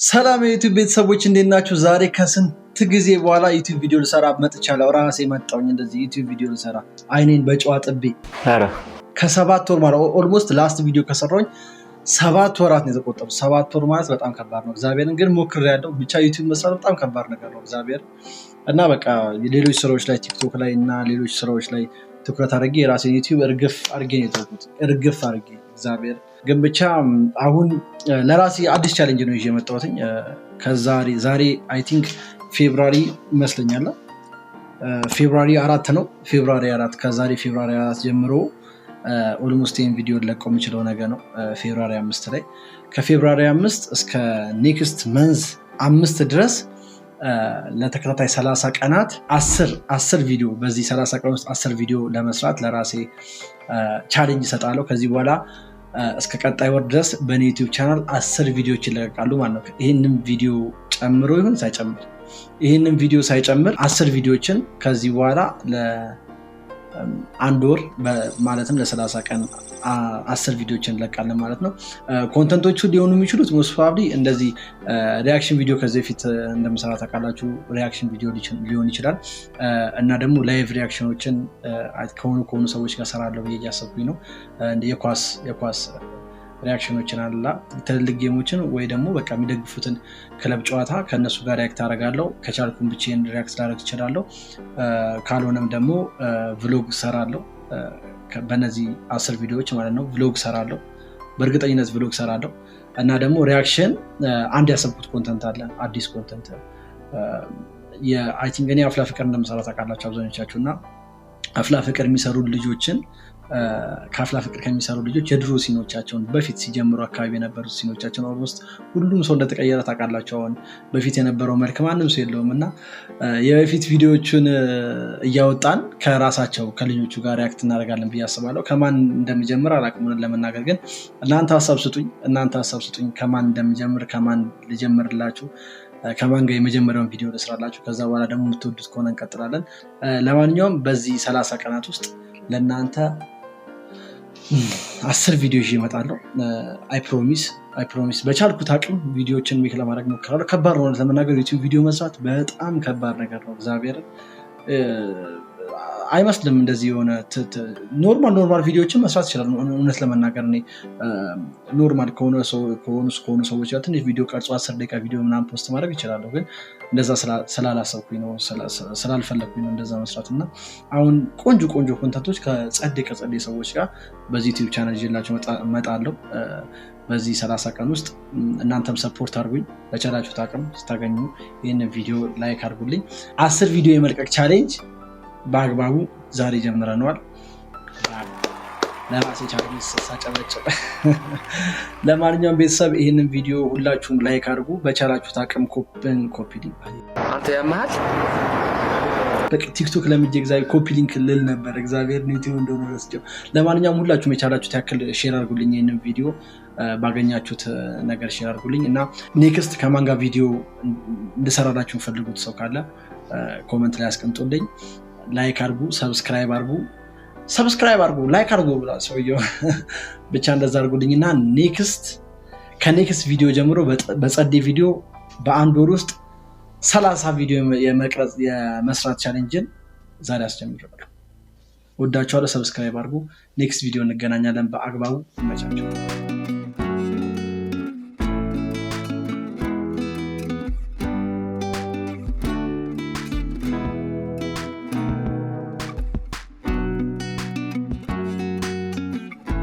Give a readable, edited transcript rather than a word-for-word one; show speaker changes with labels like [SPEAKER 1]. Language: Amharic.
[SPEAKER 1] ሰላም የዩቲዩብ ቤተሰቦች፣ እንዴት ናችሁ? ዛሬ ከስንት ጊዜ በኋላ ዩቲዩብ ቪዲዮ ልሰራ መጥቻለሁ። ራሴ መጣሁኝ እንደዚህ ዩቲዩብ ቪዲዮ ልሰራ፣ አይኔን በጨው አጥቤ። ከ7 ወር ማለት almost last ቪዲዮ ከሰራሁኝ 7 ወራት ነው የተቆጠሩ። 7 ወር ማለት በጣም ከባድ ነው። እግዚአብሔርን ግን ሞክሬያለሁ። ብቻ ዩቲዩብ መስራት በጣም ከባድ ነገር ነው። እግዚአብሔር እና በቃ ሌሎች ስራዎች ላይ፣ ቲክቶክ ላይ እና ሌሎች ስራዎች ላይ ትኩረት አድርጌ የራሴን ዩቲዩብ እርግፍ አድርጌ ነው የተውኩት። እርግፍ አድርጌ። እግዚአብሔር ግን ብቻ አሁን ለራሴ አዲስ challenge ነው ይዤ የመጣሁትኝ። ከዛሬ ዛሬ I think February ይመስለኛል፣ February 4 ነው። February 4፣ ከዛሬ February 4 ጀምሮ almost ይህን ቪዲዮ ለቀው የምችለው ነገር ነው። February 5 ላይ፣ ከ February 5 እስከ next month 5 ድረስ ለተከታታይ 30 ቀናት 10 10 ቪዲዮ፣ በዚህ 30 ቀን ውስጥ 10 ቪዲዮ ለመስራት ለራሴ challenge እሰጣለሁ። ከዚህ በኋላ እስከ ቀጣይ ወር ድረስ በእኔ ዩቲዩብ ቻናል 10 ቪዲዮዎች ይለቀቃሉ ማለት ነው። ይህንን ቪዲዮ ጨምሮ ይሁን ሳይጨምር፣ ይህንን ቪዲዮ ሳይጨምር 10 ቪዲዮዎችን ከዚህ በኋላ ለአንድ ወር ማለትም ለ30 ቀን 10 ቪዲዮችን እንለቃለን ማለት ነው። Content ኦቹ ሊሆኑ የሚችሉት most probably እንደዚህ reaction ቪዲዮ፣ ከዚህ በፊት እንደምሰራ ታውቃላችሁ። Reaction ቪዲዮ ሊሆን ይችላል እና ደግሞ live reaction ኦችን ከሆኑ ሰዎች ጋር ሰራለሁ ብዬ እያሰብኩኝ ነው። የኳስ reaction ኦችን አላ ትልልቅ game ኦችን ወይ ደግሞ በቃ የሚደግፉትን ክለብ ጨዋታ ከእነሱ ጋር react አደርጋለሁ። ከቻልኩም ብቻዬን react ላደርግ እችላለሁ። ካልሆነም ደግሞ vlog ሰራለሁ። በእነዚህ 10 ቪዲዮዎች ማለት ነው vlog ሰራለሁ። በእርግጠኝነት vlog ሰራለሁ እና ደግሞ reaction አንድ ያሰብኩት content አለ፣ አዲስ content። I think እኔ አፍላ ፍቅር እንደምሰራ ታውቃላችሁ አብዛኞቻችሁ። እና አፍላ ፍቅር የሚሰሩ ልጆችን፣ ከአፍላ ፍቅር ከሚሰሩ ልጆች የድሮ scene ኦቻቸውን፣ በፊት ሲጀምሩ አካባቢ የነበሩት scene ኦቻቸውን፣ almost ሁሉም ሰው እንደተቀየረ ታውቃላችሁ። አሁን በፊት የነበረው መልክ ማንም ሰው የለውም። እና የበፊት ቪዲዮዎቹን እያወጣን ከራሳቸው ከልጆቹ ጋር react እናደርጋለን ብዬ አስባለሁ። ከማን እንደምጀምር አላውቅም እውነት ለመናገር። ግን እናንተ ሀሳብ ስጡኝ፣ እናንተ ሀሳብ ስጡኝ። ከማን እንደምጀምር፣ ከማን ልጀምርላችሁ፣ ከማን ጋር የመጀመሪያውን ቪዲዮ ልስራላችሁ። ከዛ በኋላ ደግሞ የምትወዱት ከሆነ እንቀጥላለን። ለማንኛውም በዚህ 30 ቀናት ውስጥ ለእናንተ 10 ቪዲዮ ይዤ እመጣለሁ። I promise, I promise። በቻልኩት አቅም ቪዲዮዎችን make ለማድረግ ሞክራለሁ። ከባድ ነው ለመናገር፣ ዩቲዩብ ቪዲዮ መስራት በጣም ከባድ ነገር ነው። እግዚአብሔርን አይመስልም። እንደዚህ የሆነ normal normal ቪዲዮዎችን መስራት ይችላል። እውነት ለመናገር እኔ normal ከሆኑ ሰዎች ጋር ትንሽ ቪዲዮ ቀርጾ 10 ደቂቃ ቪዲዮ ምናምን post ማድረግ ይችላለሁ። ግን እንደዛ ስላላሰብኩኝ ነው፣ ስላልፈለግኩኝ ነው እንደዛ መስራት። እና አሁን ቆንጆ ቆንጆ content ኦች ከጸዴ ከጸዴ ሰዎች ጋር በዚህ ዩቲዩብ ቻናል ይዤላችሁ እመጣለሁ። በዚህ 30 ቀን ውስጥ እናንተም support አድርጉኝ። በቻላችሁት አቅም ስታገኙ ይህንን ቪዲዮ like አድርጉልኝ። 10 ቪዲዮ የመልቀቅ challenge በአግባቡ ዛሬ ጀምረነዋል። ለራሴ challenge ሳጨበጭብ። ለማንኛውም ቤተሰብ ይህንን ቪዲዮ ሁላችሁም like አድርጉ። በቻላችሁት አቅም ኮፕን copy link
[SPEAKER 2] አንተ ያመሃል።
[SPEAKER 1] በቃ ቲክቶክ ለምጄ እግዚአብሔር copy link ልል ነበር። እግዚአብሔር ዩቲዩብ እንደሆነ ረስቼው። ለማንኛውም ሁላችሁም የቻላችሁት ያክል share አድርጉልኝ። ይህንን ቪዲዮ ባገኛችሁት ነገር share አድርጉልኝ። እና next ከማን ጋር ቪዲዮ እንድሰራላችሁ የምፈልጉት ሰው ካለ comment ላይ አስቀምጡልኝ። Like አድርጉ፣ subscribe አድርጉ፣ subscribe አድርጉ፣ like አድርጉ ብላ ሰውየው። ብቻ እንደዛ አድርጉልኝ። እና next ከ next ቪዲዮ ጀምሮ በጸዴ ቪዲዮ በአንድ ወር ውስጥ 30 ቪዲዮ የመቅረጽ የመስራት ቻሌንጅን ዛሬ አስጀምሬዋለሁ። ወዳችኋለሁ። Subscribe አድርጉ። Next ቪዲዮ እንገናኛለን። በአግባቡ ይመቻቸው።